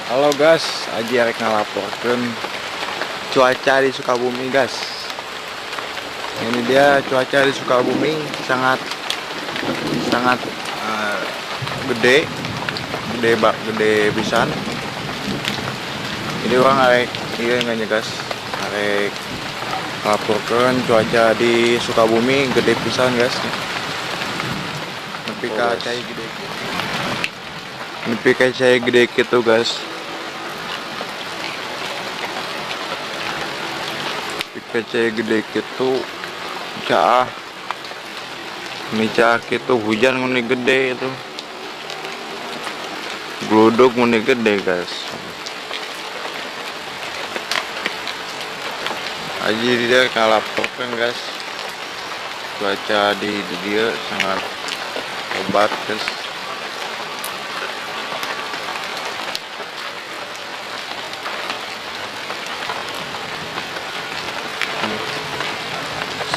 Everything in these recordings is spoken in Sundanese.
Halo guys, Aji arek ngalaporkeun cuaca di Sukabumi guys. Ini dia cuaca di Sukabumi sangat sangat gede, gede bak gede pisan. Jadi urang arek ieu nya guys, arek ngalaporkeun cuaca di Sukabumi gede pisan guys. Nepi ka cai gede. Nepi ka cai gede kitu guys. Kece gede gitu caah ini caah gitu hujan nguni gede itu gluduk nguni gede guys. Aji dia kalaporkan guys, cuaca di dia sangat hebat guys.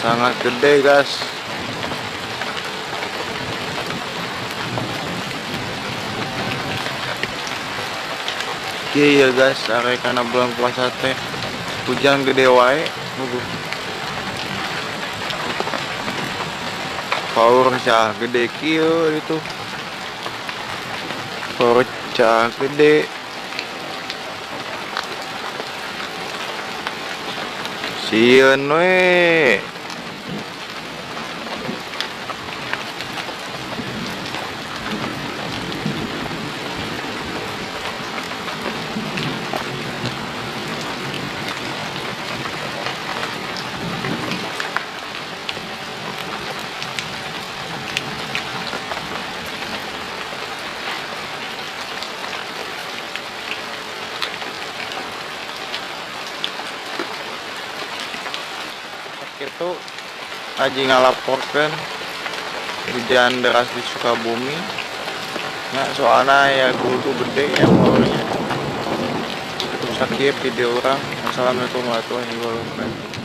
Sangat gede guys. Iya guys, arek kana bulan puasa teh hujan gede wae. Power cah gede kieu itu. Power cah gede. Sieun we. Itu Aji ngalaporkan hujan deras di Sukabumi. Nah, soalnya ya guru gede ya powernya. Sakit video orang. Assalamualaikum warahmatullahi wabarakatuh.